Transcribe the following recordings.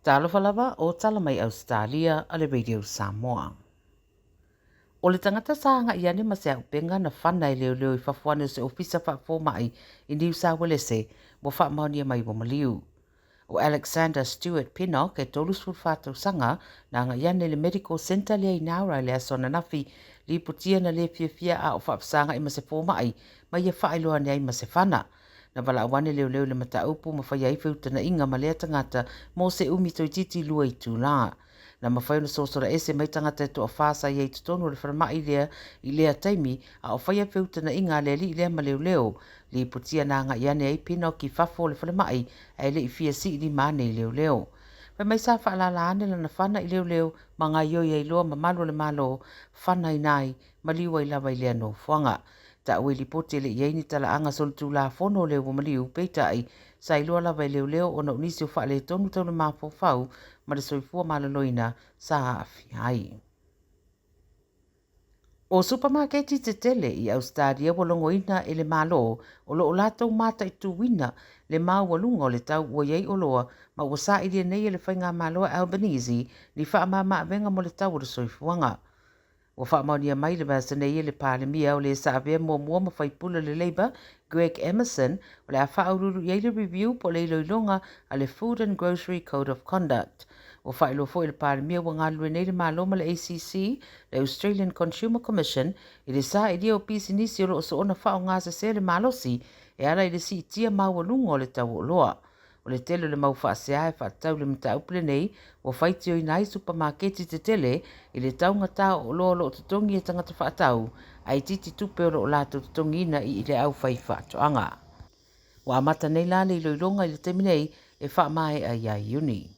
Talofa lava o tala mai Ausetalia a le Radio Samoa. O le tagata sa agai ane ma se aupenga na fana e leoleo i fafo ane o se ofisa faafomai i Niu Sauelese ua faamaonia mai ua maliu. O Alexander Stewart Pinnock e 34 tausaga na agai ane i le Medical Centre lea i Nowra i le aso ananafi, lipotia na le fiafia a o faafesagai ma se fomai ma ia faailoa ane ai ma se fana. Na valaau ane leoleo i le mataupu ma faia ai feutagaiga ma lea tagata mo se umi toeitiiti 2 itulā. Na mafai ona sosola ese mai tagata e toafa sa i ai i totonu o le falemai lea i lea taimi a o faia feutagaiga a le alii lea ma leoleo. Lipotia na agai ane ai Pinnock i fafo o le falemai ae le i fia siilima ane i leoleo. Fai mai sa faalala ane lana fana i leoleo ma gaoioi ai loa mamalu o le Malo fanaina ai maliu ai lava i lea nofoaga. Taua i lipoti e le i ai ni talaaga solitulafono o le ua maliu, peitai, sa iloa lava e leoleo ona o nisi o faaletonu tau le mafaufau ma le soifua maloloina sa aafia ai. O supamaketi tetele i Ausetalia ua logoina e le Malo o lo o latou mataituina le maualuga o le tau ua i ai oloa ma ua sailia nei e le faigamalo a Albanese ni faamama-avega mo le tau o le soifuaga. Ua faamaonia mai le vaiaso nei e le Palemia o le sa avea muamua ma faipule o le Labour, Greg Emerson, o le a faauluulu i ai le review po o le iloiloga a le Food and Grocery Code of Conduct. Ua faailoa foi e le Palemia ua galulue nei le Malo ma le ACC, le Australian Consumer Commission, i le sailia o pisinisi o lo o soona faaaogasese le malosi e ala i le siitia maualuga o le tau o oloa. O le tele o le mau faasea e faatatau i le mataupu lenei ua faitioina ai supamaketi tetele i le taugata o oloa o lo o totogi e tagata faatau, ae itiiti tupe o lo o latou totogiina i le aufaifaatoaga. Ua amata nei la le iloiloga i le taimi nei e faamaea ia Iuni.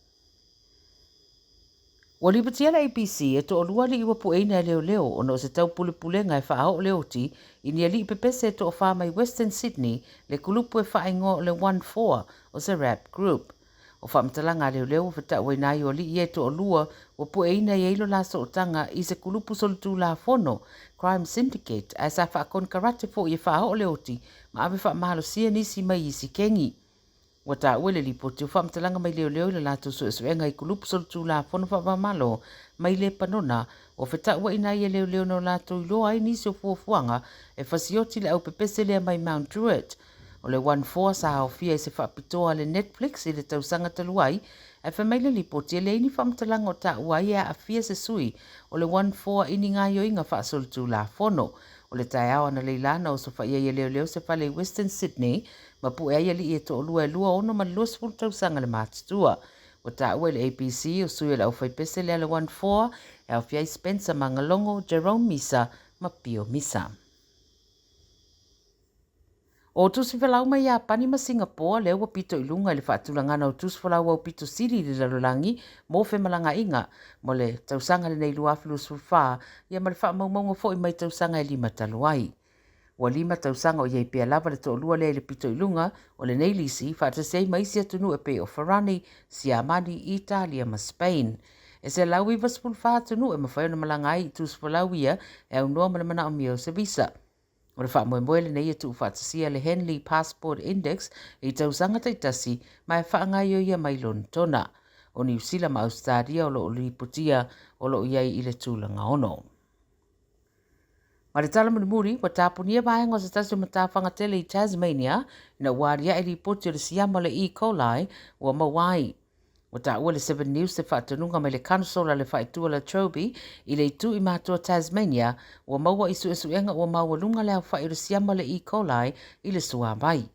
Ua lipotia le ABC e toalua alii ua pueina e leoleo ona o se taupulepulega e faaoo le oti i ni alii pepese e toafa mai Western Sydney le kulupu e faaigoa o le One Four o se rap group. O faamatalaga a leoleo ua fetauaina ai o alii ia e toalua ua pueina i ai lo la sootaga i se kulupu solitulafono Crime Syndicate ae sa faakonekarate foi e faaoo le oti ma ave faamalosia nisi mai isi kengi. Ua taua i le lipoti o faamatalaga mai leoleo i le latou suesuega i kulupu solitulafono faava-o-Malo mai Lepanona ua fetauaina ai e leoleo na o latou iloa ai nisi o fuafuaga e fasioti le aupepese lea mai Mount Druitt. O le One Four sa aofia i se faapitoa a le Netflix i le tausaga talu ai, ae fai mai le lipoti e leai ni faamatalaga o taua ai e aafia se sui o le One Four i ni gaoioiga faasolitulafono. O le taeao analeila na osofaia ai e leoleo se fale i Western Sydney ma pue ai alii e toalua e 26 ma le 20 tausaga le matutua. Ua taua i le ABC o sui o le aufaipese lea le One Four e aofia ai Spencer Magalongo, Jerome Misa ma Pio Misa. O tusi folau mai Iapani ma Singapoa lea ua pito i luga i le faatulagana o tusi folau aupito sili i le lalolagi mo femalagaaiga mo le tausaga lenei 2024 ia ma le faamaumauga foi mai tausaga e 5 talu ai. Ua 5 tausaga o i ai pea lava le toalua lea i le pito i luga o lenei lisi faatasi ai ma isi atunuu e pei o Farani, Siamani, Italia ma Spain. E 194 atunuu e mafai ona malaga ai i tusi folau ia e aunoa ma le manaomia o se visa. O le faamoemoe lenei e tuufaatasia le Henley Passport Index i tausaga taitasi ma e faagaoioia mai Lonetona. O Niu Sila ma Ausetalia o lo o lipotia o lo o i ai i le tulaga 6. Ma le tala mulimuli, ua tapunia vaega o se tasi o matafaga tele i Tasmania ina ua aliae lipoti o le siama o le E. coli ua maua ai. Ua taua le Seven News se faatonuga mai le Council a le Faaitua La Trobe i le itu i matoa Tasmania ua maua i suesuega ua maualuga le aofai o le siama o le E. coli i le suavai.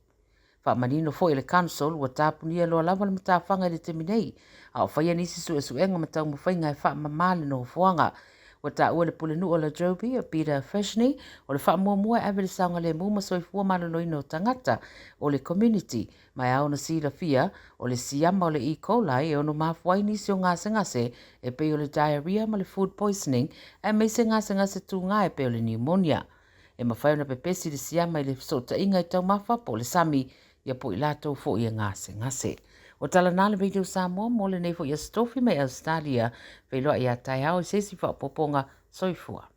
Faamanino foi e le Council ua tapunia loa lava le matafaga i le taimi nei, a o faia nisi suesuega ma taumafaiga e faamama le nofoaga. Ua taua le pulenuu o La Trobe, o Peter Freshney, o le faamuamua e ave le saogalemu ma soifua maloloina o tagata o le community ma e ao ona silafia o le siama o le E. coli e ono mafua ai nisi o gasegase e pei o le diarrhea ma le food poisoning aemaise gasegase tugā e pei o le pneumonia. E mafai ona pepesi le siama i le fesootaiga i taumafa po o le sami ia po i latou foi e gasegase. O tala na le Radio Samoa mo lenei foi aso tofi mai Australia, feiloai ia taeao i se isi faaopoopoga. Soifua.